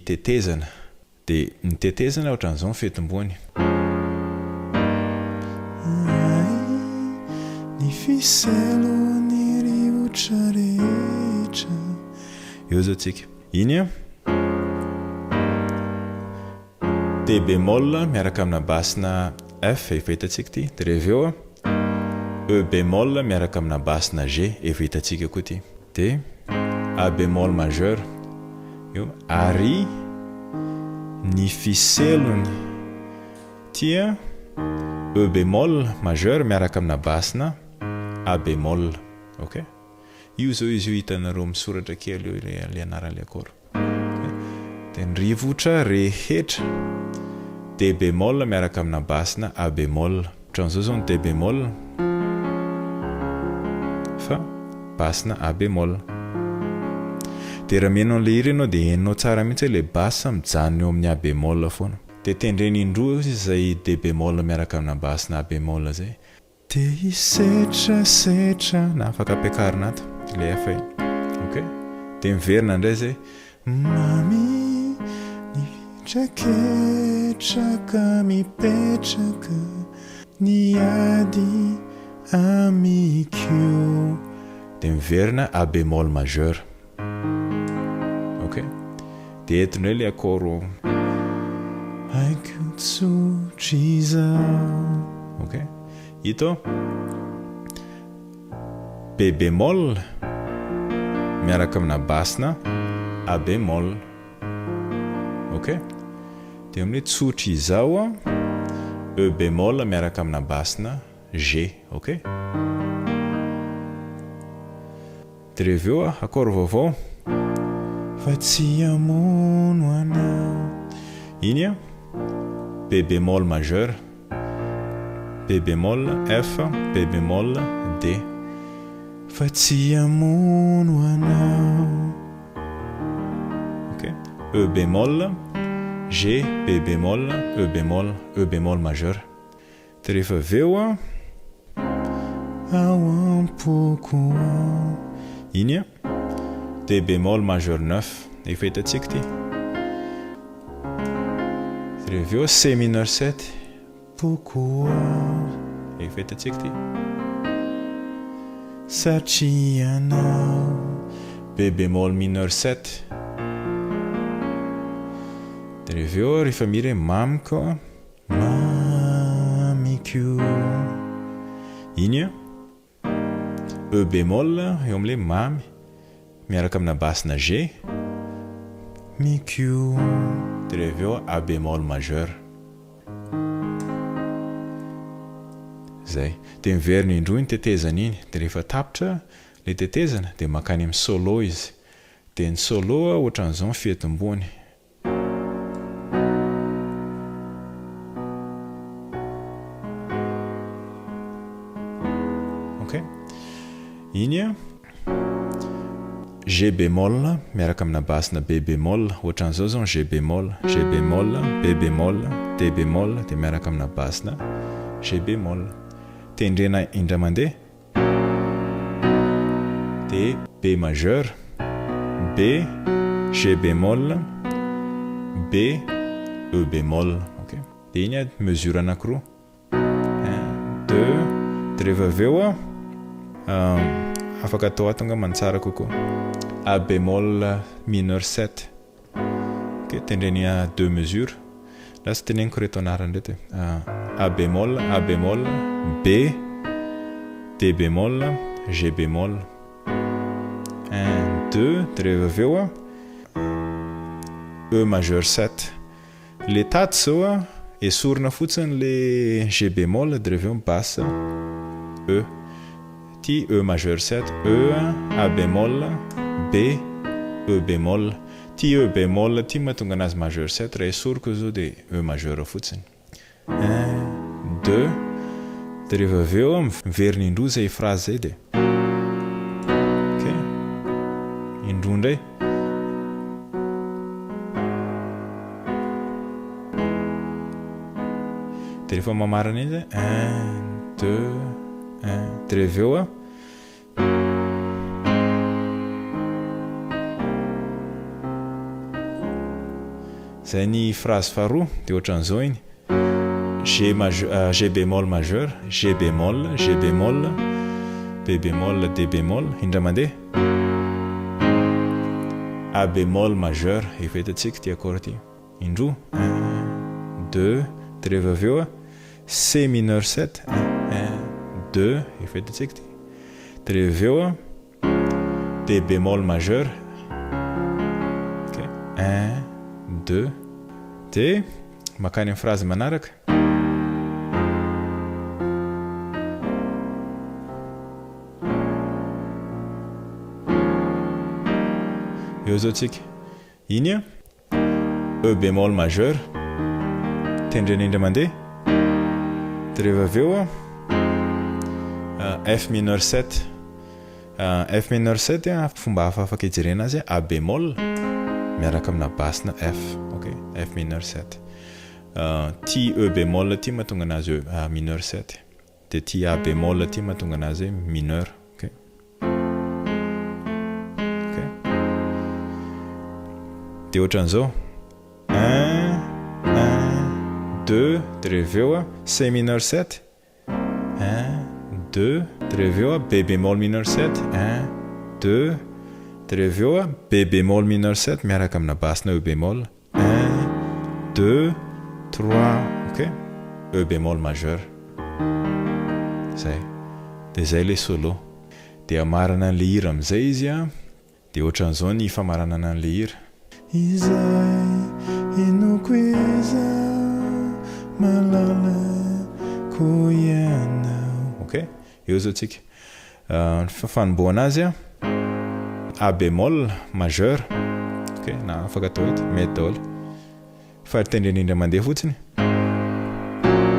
Tetezana. Dia ny tetezana ohatran'izao ny fitomboany. Ay, ny fiselon'ny rivotra rehetra. Eo izao tsika. Iny an. D bémol miaraka amina basse-na F, efa hitantsika ity. Dia rehefa avy eo an, E bémol miaraka amina basse-na G, efa hitantsika koa ity. Dia A bémol majeur io ary ny fiselony tia E bémol majeur miaraka amina basse-na A bémol. Ok? Io izao izy io hitanareo misoratra kely eo ilay anaran'ilay accord. Dia ny rivotra rehetra, D bémol miaraka amina basse na A bémol. Ohatran'izao izao ny D bémol fa basse na A bémol. Dia raha mihaino an'ilay hira ianao dia henonao tsara mihitsy hoe ilay basse mijanona eo amin'ny A bémol foana. Dia tendrena indroa izay D bémol miaraka amina basse na A bémol izay. Te hisetrasetra na afaka ampiakarina ato ilay F iny. Ok? Dia miverina indray izay. Mamy ny hitraketraka mipetraka ny ady amiko. Dia miverina A bémol majeur. Ok? Dia eto indray ilay accord. Haiko tsotra izao. Ok? Ito B bémol miaraka amina basse-na A bémol. Ok? Dia amin'ny hoe tsotra izao E bémol miaraka amina basse-na G. Ok? Dia rehefa avy eo accord vaovao. Fa tsy hamono anao. Iny an, B bémol majeur, B bémol, F, B bémol, D. Fa tsy hamono anao. Ok, E bémol, G, B bémol, E bémol, E bémol majeur. Dia rehefa avy eo an. Ao am-poko ao. Iny an. D bémol majeur neuf. Efa hitantsika ity. Dia rehefa avy eo C mineur sept. Poko ao. Efa hitantsika ity. Satria ianao. B bémol mineur sept. Dia rehefa avy eo rehefa mihira hoe mamiko an. Mamiko. Iny an. E bémol eo amin'ilay mamy miaraka amina basse-na G. Miko. Dia rehefa avy eo A bémol majeur. Zay. Dia miverina indroa iny tetezana iny. Dia rehefa tapitra ilay tetezana dia mankany amin'ny solo izy. Dia ny solo ohatran'izao ny fitomboany. Ok. Iny a. G bémol miaraka amina basse na B bémol. Ohatran'izao izao ny G bémol. G bémol, B bémol, D bémol dia miaraka amina basse na G bémol. Tendrena indray mandeha. D, B majeur, B, G bémol, B, E bémol. Ok. Dia iny a mesure anankiroa. Un, deux, dia rehefa avy eo a, afaka atao ato angamba ny tsara kokoa. A bémol mineur sept. Ok, tendreny à deux mesures. Lasa teneniko ireto anarany ireto e. A bémol, A bémol, B, D bémol, G bémol. Un, deux, dia rehefa avy eo a, E majeur sept. Le tato zao a, esorina fotsiny le G bémol dia rehefa avy eo basse E. Ty E majeur sept, E, A bémol, B, E bémol. Ty E bémol ty mahatonga anazy majeur sept, raha esoriko zao dia E majeur fotsiny. Un, deux, dia rehefa avy eo miverina indroa izay phrase izay dia ok, indroa indray. Dia rehefa mamarana iny zay, un, deux, un, dia rehefa avy eo a. Zay ny phrase faharoa de ohatran'izao iny, G majeur, G bémol majeur, G bémol, G bémol, B bémol, D bémol, indray mandeha, A bémol majeur, efa hitantsika ity accord ity, indroa, un, deux, de rehefa avy eo C mineur sept, un, deux, efa hitantsika ity, de rehefa avy eo D bémol majeur, ok, un, deux, dia mankany amin'ny phrase manaraka. Eo izao tsika. Iny an. E bémol majeur, tendrena indray mandeha, dia rehefa avy eo F mineur 7, F mineur 7 fomba hafa afaka hijerena azy A bémol miaraka amina basse-na F, ok, F mineur 7, ty E bémol ty mahatonga anazy E mineur 7, dia ty A bémol ty mahatonga anazy mineur, ok. Ok. Dia ohatran'izao. Un, un, deux, dia rehefa avy eo C mineur sept, un, deux, dia rehefa avy eo B bémol mineur sept, un, deux, dia rehefa avy eo B bémol mineur sept miaraka amina basse-na E bémol. Un, deux, trois, ok, E bémol majeur. Zay. Dia zay ilay solo. Dia hamarana an'ilay hira amin'izay izy an. Dia ohatran'izao ny famaranana an'ilay hira. Izay inoako izao malalako ianao. Ok, eo izao tsika. Ny fanombohana azy a, A bémol majeur, ok, na afaka atao eto, mety daholo. Fa tendrena indray mandeha fotsiny.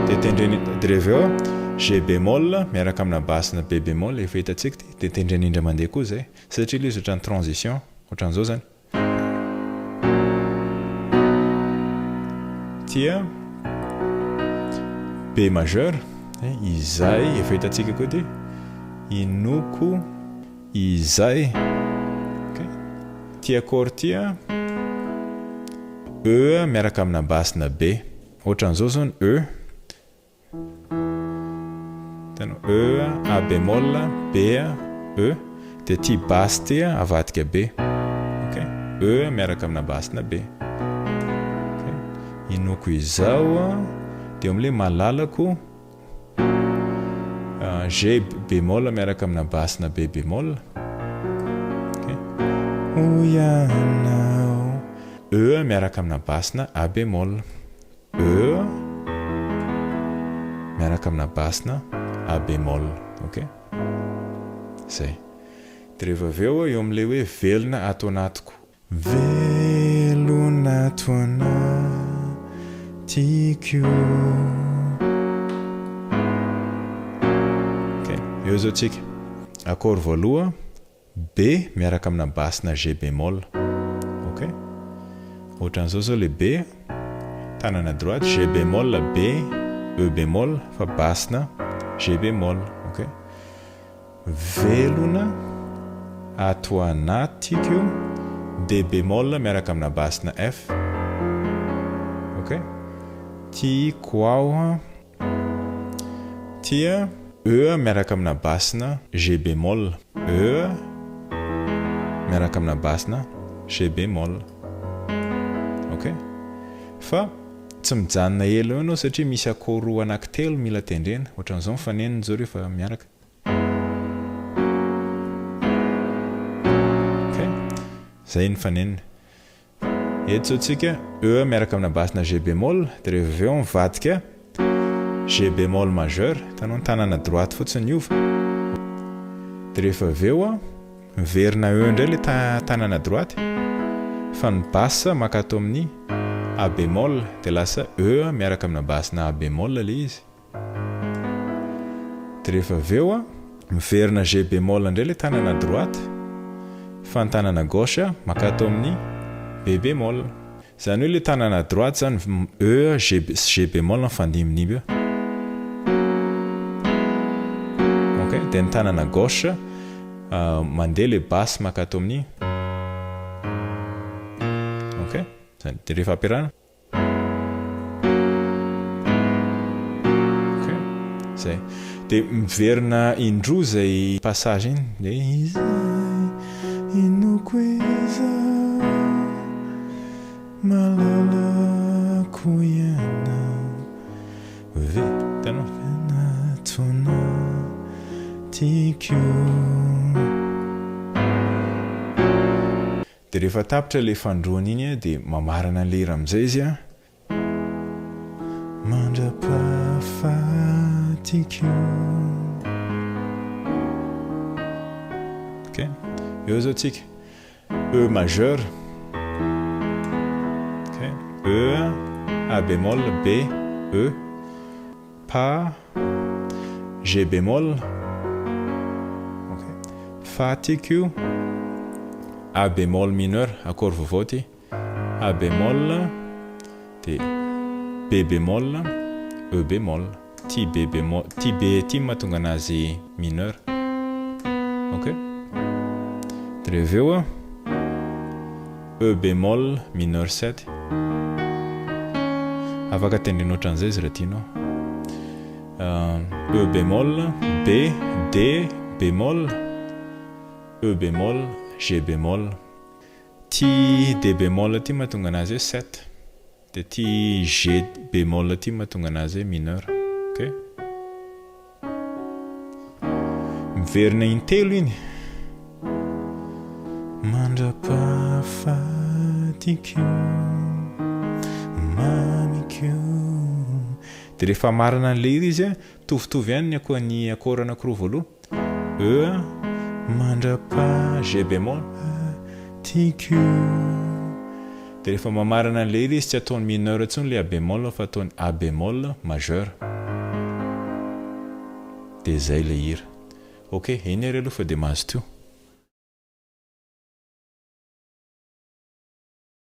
Dia tendrena, dia rehefa eo G bémol miaraka amina basse-na B bémol, efa hitantsika ity, dia tendrena indray mandeha koa izay. Satria ilay izy ohatran'ny transition, ohatran'izao izany. Tia B majeur, izay efa hitantsika koa ity, inoako izay, ok, ity accord ity a, E miaraka amina basse-na B, ohatran'izao izao ny E, Hitanao? E, A bémol, B, E, dia ity basse ity avadika B. Ok? E miaraka amina basse na B. Ok? Inoako izao, dia eo amin'ilay malalako G bémol miaraka amina basse na B bémol. Ok? Hoy ianao. E miaraka amina basse na A bémol. E miaraka amina basse-na A bémol, ok? Zay. Dia rehefa avy eo, eo amin'ilay hoe velona ato anatiko. Velona ato anatiko. Ok, eo izao tsika. Accord voaloha. B miaraka amina basse na G bémol. Ok? Ohatran'izao zao le B, tanana droite, G bémol, B, E bémol, fa basse na G bémol. Ok? Velona ato anatiko D bémol miaraka amina basse na F. Ok? Tiako aho Tia E miaraka amina basse-na G bémol. E miaraka amina basse-na G bémol. Ok? Fa tsy mijanona ela eo ianao satria misy accord anankitelo mila tendrena. Ohatran'izao ny fanenony izao rehefa miaraka. Ok? Zay ny fanenony. Eto zao tsika E miaraka amina basse-na G bémol, dia rehefa avy eo mivadika G bémol majeur, hitanao ny tanana droite fotsiny niova, dia rehefa avy eo miverina E indray ilay tanana droite, fa ny basse maka ato amin'ny A bémol, dia lasa E miaraka amina basse-na A bémol ilay izy. Dia rehefa avy eo a, miverina G bémol indray ilay tanana droite, fa ny tanana gauche mankato amin'ny B bémol. Izany hoe ilay tanana droite izany E, G sy G bémol mifandimbindimby eo. Ok, dia ny tanana gauche mandeha ilay basse mankato amin'ny. Ok. Zany. Dia rehefa ampiarahana. Ok. Zay. Dia miverina indroa izay passage iny. Dia izay inoako izao malalako ianao. V. Hitanao? Manatona tiako. Dia rehefa tapitra ilay fandroana iny dia mamarana an'ilay hira amin'izay izy an. Mandra-pahafatiko. Ok, eo izao tsika. E majeur. Ok, E, A bémol, B, E. Pa, G bémol, ok, Fa tiako io, A bémol mineur, accord vaovao ity, A bémol, dia B bémol, E bémol, ity B bémol, ity B ity no mahatonga anazy mineur, ok, dia avy eo E bémol mineur 7. Afaka tendrena ohatran'izay izy raha tianao. E bémol, B, D bémol, E bémol, G bémol. Ity D bémol ity mahatonga anazy hoe 7. Dia ity G bémol ity mahatonga anazy hoe mineur. Ok. Miverina intelo iny. Mandra-pahafatiko, mamiko. Dia rehefa hamarana an'ilay hira izy, mitovitovy ihany ny ako- ny accord anankiroa voaloha. E, Mandra-pahafatiko. G bémol. Dia rehefa mamarana an'ilay hira izy, tsy ataony mineur intsony ilay A bémol fa ataony A bémol majeur. Dia izay ilay hira. Ok, eny ary aloha fa dia mazotoa.